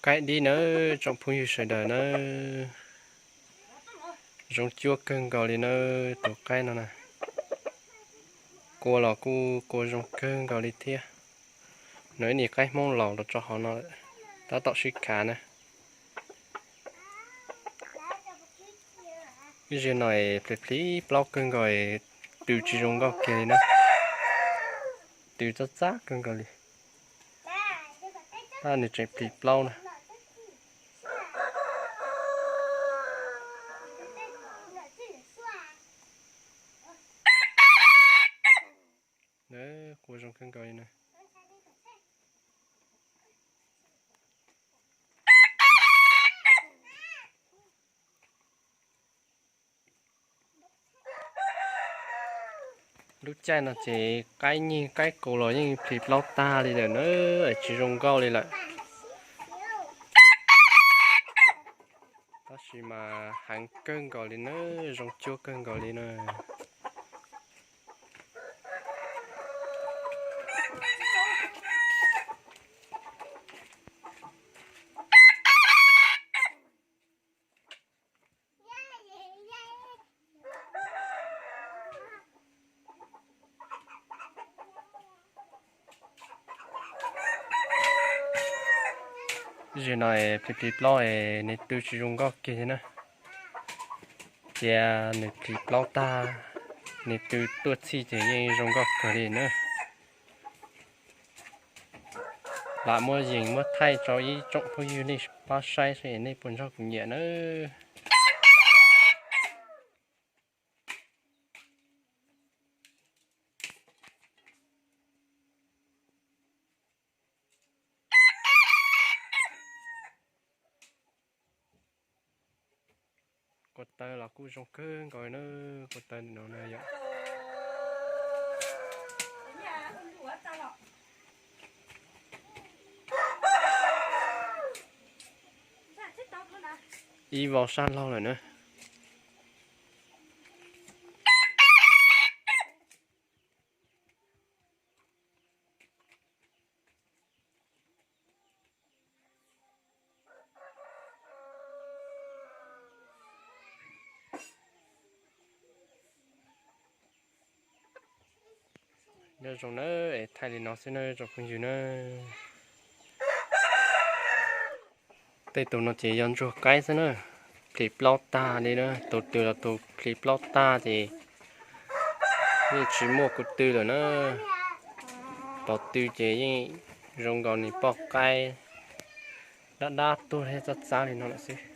qaib dib nawb tsoom phooj ywg sawv daws nawb. Zoo cuab kawg nkaus li nawb tus qaib no na. Kua los kuj kua zoo kawg nkaus li thiab. Nws ib niag qaib Hmoob laus los tso hauv no lawm, tab tom sib khav na. Ib zaug no es plhis plhis plaub kawg nkaus, tw tsis zoo nkauj kiag li na. Tw txab txab kawg nkaus li. Tab nws tseem plhis plaub na. Kua zoo kawg nkaus li na. Lub caij no ces qaib nyig qaib kaus los yeej plhis plaub tag li lawm na, tsis zoo nkauj li lawm. Tab sis mas heev kawg nkaus li na, zoo cuab kawg nkaus li na. Zaum no plhis plhis plaub es nws tw tsis zoo nkauj kiag thiab na. Cia nws plhis plaub tag, nws tw tuaj txhij ces yeej zoo nkauj kawg li na. Lam muab yees muab thaij rau ib tsoom phooj ywg nej pab saib seb nej puas nrog kuv nyiam nawb. Kua taw los kuj zoo kawg nkaus na, kua taw no na yom. Ib vau sab laug lawm na. Nyob zoo na, es thaij li no xwb na tsoom phooj ywg na. Tej tus no ces yog ntsuag qaib xwb na, plhis plaub tag li na, tus twg los tus plhis plaub tag ces yeej tsis muaj kuv tw lawm na. Tus tw ces yeej zoo nkaus nws poj qaib dab dab tuag thiab txab txab li no lawm xwb.